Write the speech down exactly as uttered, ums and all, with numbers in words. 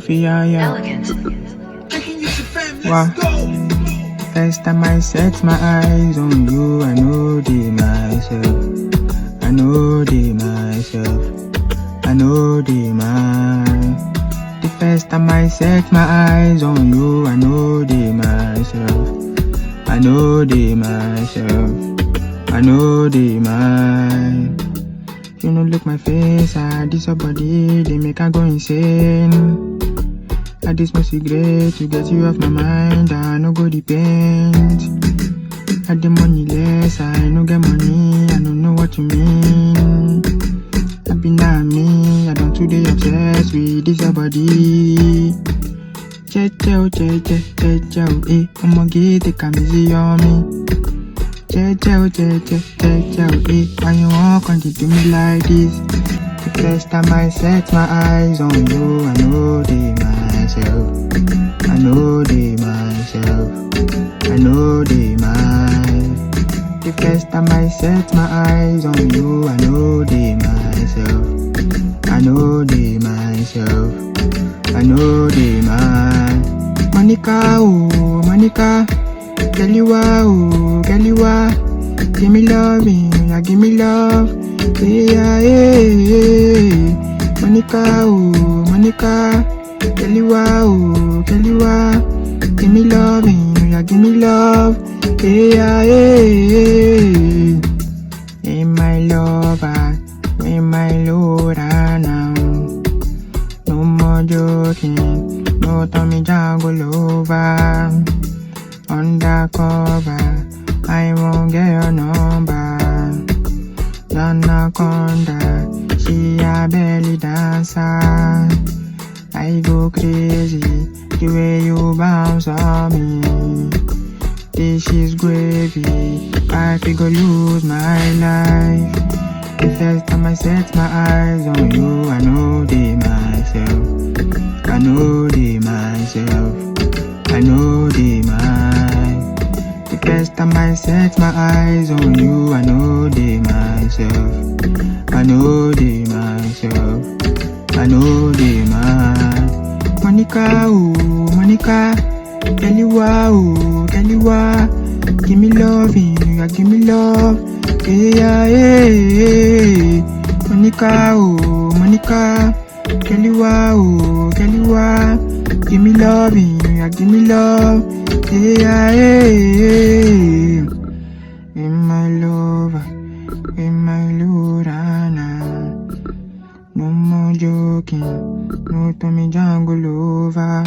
Yeah, yeah. Wow. First time I set my eyes on you, I know they myself. I know they myself. I know they mine. The first time I set my eyes on you, I know they myself. I know they myself. I know they mine. You know, look my face, ah, this your body, they make I go insane. I just must regret to get you off my mind, I no go the paint. I the money less, I no get money, I don't know what you mean. I be not me, I don't today obsessed with this your body. Che che oh, che che, che che oh, eh. I'ma get the camisole on me. Che che oh, che che, che che oh, eh. Why you walk on the do me like this? The first time I set my eyes on you, I know they myself. I know they myself. I know they mine. The first time I set my eyes on you, I know they myself. I know they myself. I know they mine. Monica, oh, Monica. Keliwa, oh, Keliwa. Give me love, eh, yeah, give me love. Yeah, yeah, yeah. Monica, oh, Monica. Keliwa, oh, Keliwa. Give me love, eh, yeah, give me love. Yeah, yeah, yeah. Hey, my lover, hey, my lover now. No more joking, no Tommy Jungle over. Undercover, I won't get your number. Anaconda, she a belly dancer. I go crazy the way you bounce on me. This is gravy, I feel go lose my life. The first time I set my eyes on you, I know they myself. I know they myself. I know they mine. The first time I set my eyes on you, I know they myself. I know they myself. I know they mine. Monica, oh, Monica. Keliwa, oh, Keliwa. Give me love, eh, yeah, give me love. Yeah, yeah, yeah. Monica, oh, Monica. Keliwa, oh, Keliwa. Give me love, eh, yeah, give me love. Yeah, yeah, yeah. Be my lover, be my lover now. No more joking, no Tommy Jungle over.